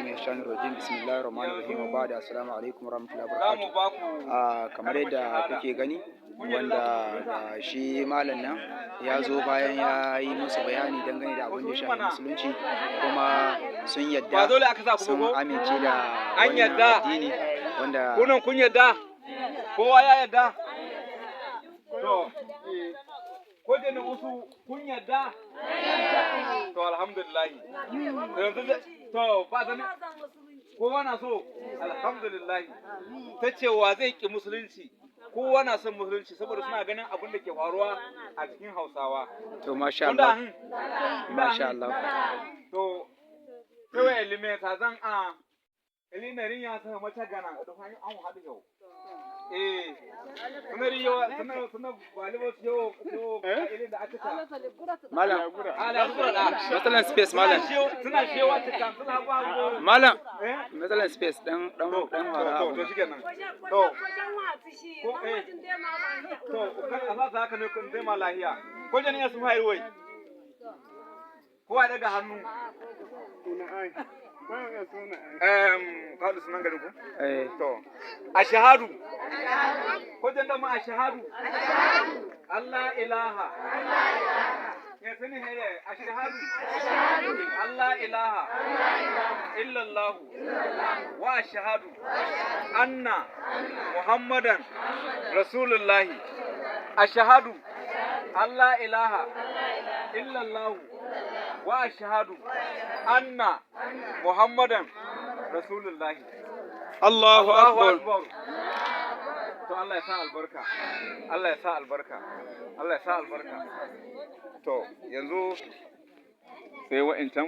Shaitanir rajim. Bismillahir rahmanir rahim. Wa ba'da, assalamu alaikum warahmatullahi Za mu wabarakatuh. ba ku Kamar yadda kuke gani, wanda ga shi malam nan ya zo bayan ya yi musu bayani dangane da abin da ya shafi Musulunci, kuma sun yadda, Ba dole aka sa ku sun ba ko? amince da An wannan yadda. addini wanda Kunan kun yadda? Kowa ya yadda? To, ko da ni usu kun yadda? To, alhamdulillah. To, yanzu to ba zan kowa na so, alhamdulillah. Ta cewa zai ki Musulunci. Kowa na son Musulunci saboda suna ganin abin da ke faruwa a cikin Hausawa. To, masha Kun da Allah. hin? Masha Allah. To, kawai elime ta zan a elime ya sa mata gana da fa an haɗu yau. Eh, suna riyo suna walibo yo yo ilin da aka ta. Malam, Ala sura da. matsalan space, malam. Suna shewa ta kan suna ba go. Malam, Eh? matsalan space dan dan To, dan hara to, abu. To, shikenan. To, ko to, kan a sa haka ne kun zai ma lahiya. Ko jani ya su hayar wai. Kowa ya daga hannu. Ka haɗu sunan garin ku? Eh. To, ashhadu. Ko jan ma ashhadu. Allah ilaha. Ya sani here, ashhadu. Allah ilaha. Illallah. Wa ashhadu. Anna Muhammadan Rasulullahi. Ashhadu. Allah ilaha. Illallah. Wa ashhadu. Anna Muhammadan Rasulullahi. Allahu Allahu akbar. Akbar. To, Allah ya sa albarka. Allah ya sa albarka. Allah ya sa albarka. To, yanzu sai wa'incan.